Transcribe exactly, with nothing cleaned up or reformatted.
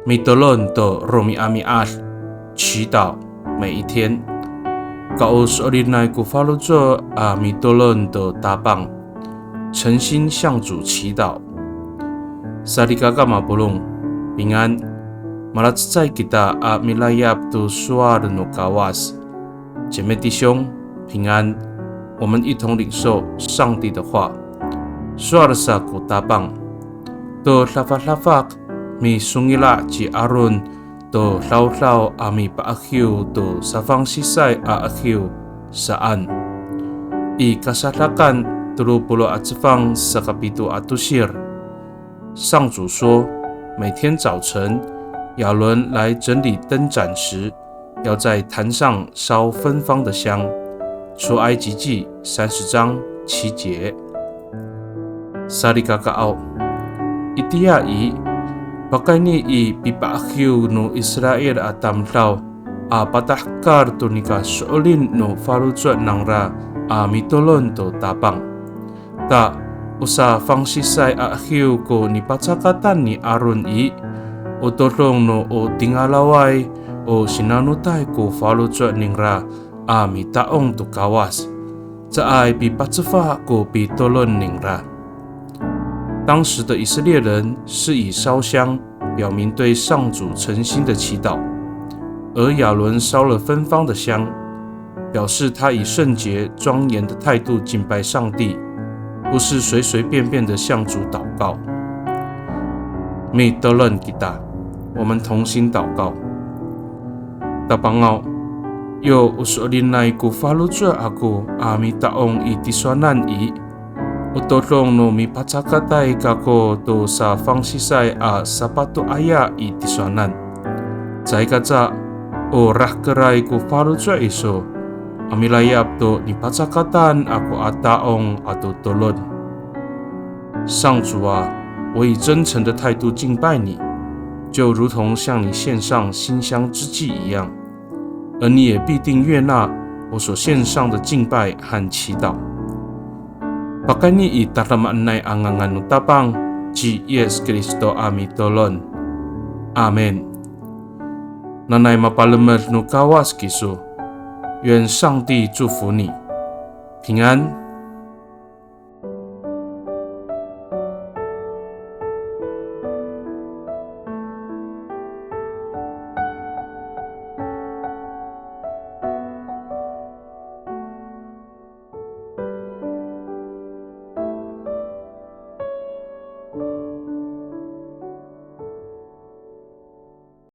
Mitolon to romi'ami'ad, 祈祷每一天。Ka o so'elinay ko faloco' a mitolon to Tapang, 诚心向主祈祷。Salikaka mapolong, 平安。Malacecay kita a milayap to sowal no Kawas. 姐妹弟兄，平安。我们一同领受上帝的话。Sowal sa ko Tapang, to dafadafak misongila' ci Aron to dawdaw a mipa'ahiw to safangsisay a ahiw saan. I Kasadakan tolo polo' a cefang sakapito a tosir. 上主说，每天早晨，亚伦来整理灯盏时，要在坛上烧芬芳的香。出埃及记三十章七节。Salikakaaw, itiya i, pakayni i pipa'ahiw no Israil a tamdaw a patahekal to nika so'elin no faloco' nangra a mitolon to Tapang. Ta, o safangsisay a ahiw ko nipacakatan ni Aron i, o todong no o tingalaway, o sinanotay ko faloco' ningra a mita'ong to Kawas, caay pipacefa ko pitolon ningra. 当时的以色列人是以烧香表明对上主诚心的祈祷，而亚伦烧了芬芳的香，表示他以圣洁庄严的态度敬拜上帝，不是随随便便的向主祷告。Mitolon kita, 我们同心祷告。Tapangaw, yo o so'elinay ko faloco' ako a mita'ong i tisowanan i, o todong no mipacakatay kako to safangsisay a sapatoaya i tisowanan. Caay kaca, o rahkeray ko faloco' iso a milayap to nipacakatan ako a ta'ong ato tolon. 上主啊，我以真诚的态度敬拜你，就如同向你献上馨香之祭一样，而你也必定悦纳我所献上的敬拜和祈祷。Pakayni i tadamaanay a ngangan no Tapang ci Yis Kristo a mitolon. Amin. Nanay mapalemed no Kawas kiso. 愿上帝祝福你，平安。